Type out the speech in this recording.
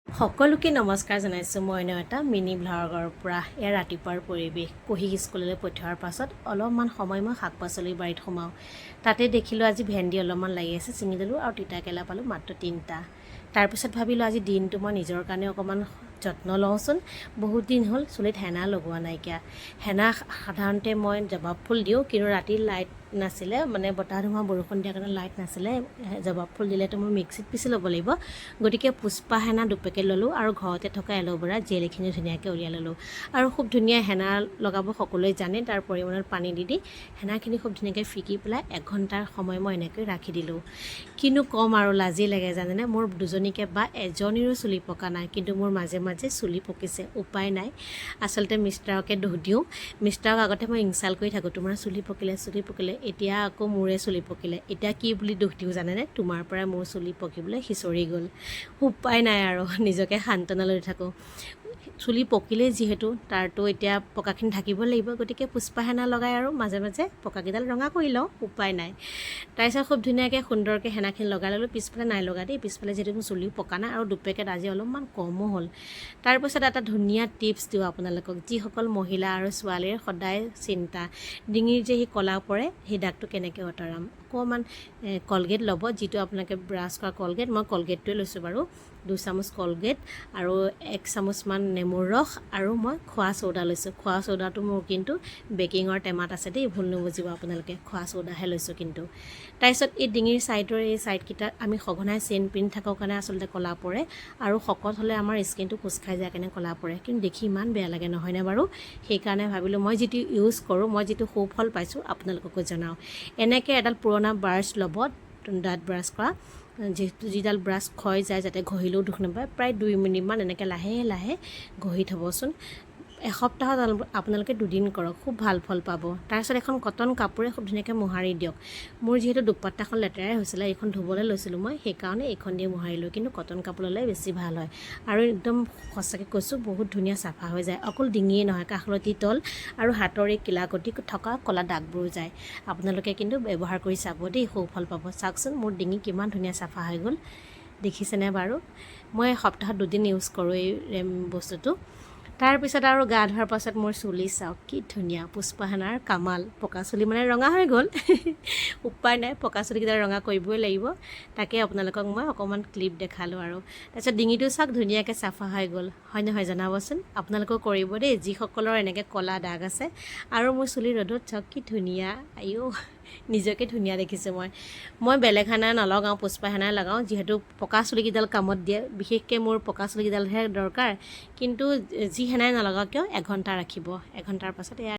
সকলোকে নমস্কাৰ জনাইছোঁ। মই অন্য এটা মিনি ভ্লগৰ পৰা। এয়া ৰাতিপুৱাৰ পৰিৱেশ। কুহিক স্কুললৈ পঠিওৱাৰ পাছত অলপমান সময় মই শাক পাচলিৰ বাৰীত সোমাওঁ। তাতে দেখিলোঁ আজি ভেন্দি অলপমান লাগি আছে, ছিঙি দিলোঁ আৰু তিতা কেৰেলা পালোঁ মাত্ৰ তিনিটা। তাৰপিছত ভাবিলোঁ আজি দিনটো মই নিজৰ কাৰণে অকণমান যত্ন লওঁচোন। বহুত দিন হ'ল চুলিত হেনা লগোৱা নাইকিয়া। হেনা সাধাৰণতে মই জবাব ফুল দিওঁ, কিন্তু ৰাতি লাইট নাছিলে, মানে বতাহ ধুমুহা বৰষুণ দিয়াৰ কাৰণে লাইট নাছিলে। জবাব ফুল দিলেতো মই মিক্সিত পিচি ল'ব লাগিব। গতিকে পুষ্পা হেনা দুপেকেট ল'লোঁ আৰু ঘৰতে থকা এল'ভেৰা জেল এইখিনি ধুনীয়াকৈ উলিয়াই ল'লোঁ। আৰু খুব ধুনীয়া হেনা লগাব সকলোৱে জানে। তাৰ পৰিমাণত পানী দি দি হেনাখিনি খুব ধুনীয়াকৈ ফিকি পেলাই 1 ঘণ্টাৰ সময় মই এনেকৈ ৰাখি দিলোঁ। কিনো ক'ম আৰু, লাজেই লাগে জানেনে? মোৰ দুজনীকে বা এজনীৰো চুলি পকা নাই, কিন্তু মোৰ মাজে মাজে চুলি পকিছে। উপায় নাই, আচলতে মিষ্টাৰকে দোষ দিওঁ। মিষ্টাৰক আগতে মই ইনচাল্ট কৰি থাকোঁ, তোমাৰ চুলি পকিলে, চুলি পকিলে। এতিয়া আকৌ মোৰে চুলি পকিলে। এতিয়া কি বুলি দোষ দিওঁ জানেনে? তোমাৰ পৰাই মোৰ চুলি পকিবলৈ সিঁচৰি গ'ল। উপায় নাই আৰু, নিজকে সান্তনা লৈ থাকোঁ। চুলি পকিলেই যিহেতু তাৰতো এতিয়া পকাখিনি থাকিব লাগিব। গতিকে পুষ্পা হেনা লগাই আৰু মাজে মাজে পকাকেইডাল ৰঙা কৰি লওঁ, উপায় নাই। তাৰপিছত খুব ধুনীয়াকৈ সুন্দৰকৈ হেনাখিনি লগাই ল'লোঁ। পিছফালে নাই লগা দেই, পিছফালে যিহেতু মোৰ চুলিও পকা নাই আৰু দুপেকেট আজি অলপমান কমো হ'ল। তাৰপিছত এটা ধুনীয়া টিপছ দিওঁ আপোনালোকক, যিসকল মহিলা আৰু ছোৱালীৰ সদায় চিন্তা, ডিঙিৰ যে সেই ক'লা পৰে, সেই দাগটো কেনেকৈ আঁতৰাম। অকণমান কলগেট ল'ব, যিটো আপোনালোকে ব্ৰাছ কৰা কলগেট, মই কলগেটটোৱে লৈছোঁ বাৰু। 2 চামুচ কলগেট আৰু 1 চামুচমান নেমুৰ ৰস আৰু মই খোৱা চ'ডা লৈছোঁ। খোৱা চ'ডাটো মোৰ কিন্তু বেকিঙৰ টেমাত আছে দেই, ভুল নুবুজিব আপোনালোকে, খোৱা চ'ডাহে লৈছোঁ কিন্তু। তাৰপিছত এই ডিঙিৰ ছাইডৰ এই ছাইডকেইটাত আমি সঘনাই চেইন পিন্ধি থাকোঁ কাৰণে আচলতে ক'লা পৰে আৰু শকত হ'লে আমাৰ স্কিনটো কোচ খাই যায় কাৰণে ক'লা পৰে। কিন্তু দেখি ইমান বেয়া লাগে, নহয়নে বাৰু? সেইকাৰণে ভাবিলোঁ মই যিটো ইউজ কৰোঁ, মই যিটো সুফল পাইছোঁ, আপোনালোককো জনাওঁ। এনেকৈ এডাল পুৰণা ব্ৰাছ ল'ব, দাঁত ব্ৰাছ কৰা যিহেতু, যিডাল ব্ৰাছ ক্ষয় যায়, যাতে ঘঁহিলেও দুখ নাপায়। প্ৰায় 2 মিনিটমান এনেকৈ লাহে লাহে ঘঁহি থ'বচোন। এসপ্তাহত আপোনালোকে দুদিন কৰক, খুব ভাল ফল পাব। তাৰপিছত এখন কটন কাপোৰে খুব ধুনীয়াকৈ মোহাৰি দিয়ক। মোৰ যিহেতু দুপাত্তাখন লেতেৰাই হৈছিলে, এইখন ধুবলৈ লৈছিলোঁ মই, সেইকাৰণে এইখন দিয়ে মোহাৰিলোঁ। কিন্তু কটন কাপোৰ ল'লে বেছি ভাল হয়। আৰু একদম সঁচাকৈ কৈছোঁ, বহুত ধুনীয়া চাফা হৈ যায়। অকল ডিঙিয়ে নহয়, কাষলতি তল আৰু হাতৰ এই কিলাকুটি থকা ক'লা দাগবোৰো যায়। আপোনালোকে কিন্তু ব্যৱহাৰ কৰি চাব দেই, সুফল পাব। চাওকচোন, মোৰ ডিঙি কিমান ধুনীয়া চাফা হৈ গ'ল, দেখিছেনে বাৰু? মই সপ্তাহত দুদিন ইউজ কৰোঁ এই বস্তুটো। তাৰপিছত আৰু গা ধোৱাৰ পাছত মোৰ চুলি চাওক কি ধুনীয়া। পুষ্পাহেনাৰ কামাল, পকা চুলি মানে ৰঙা হৈ গ'ল। উপায় নাই, পকা চুলিকেইটা ৰঙা কৰিবই লাগিব। তাকে আপোনালোকক মই অকণমান ক্লিপ দেখালোঁ। আৰু তাৰপিছত ডিঙিটো চাওক, ধুনীয়াকৈ চাফা হৈ গ'ল, হয় নহয় জনাবচোন। আপোনালোকেও কৰিব দেই, যিসকলৰ এনেকৈ ক'লা দাগ আছে। আৰু মোৰ চুলি ৰ'দত চাওক কি ধুনীয়া, আইঅ, নিজকে ধুনীয়া দেখিছোঁ মই। মই বেলেগ হেনা নলগাওঁ, পুষ্পা হেনাই লগাওঁ, যিহেতু পকা চুলিকেইডাল কামত দিয়ে। বিশেষকৈ মোৰ পকা চুলিকেইডালহে দৰকাৰ। কিন্তু যি হেনাই নলগাওঁ কিয়, এঘণ্টা ৰাখিব। এঘণ্টাৰ পাছত এয়া।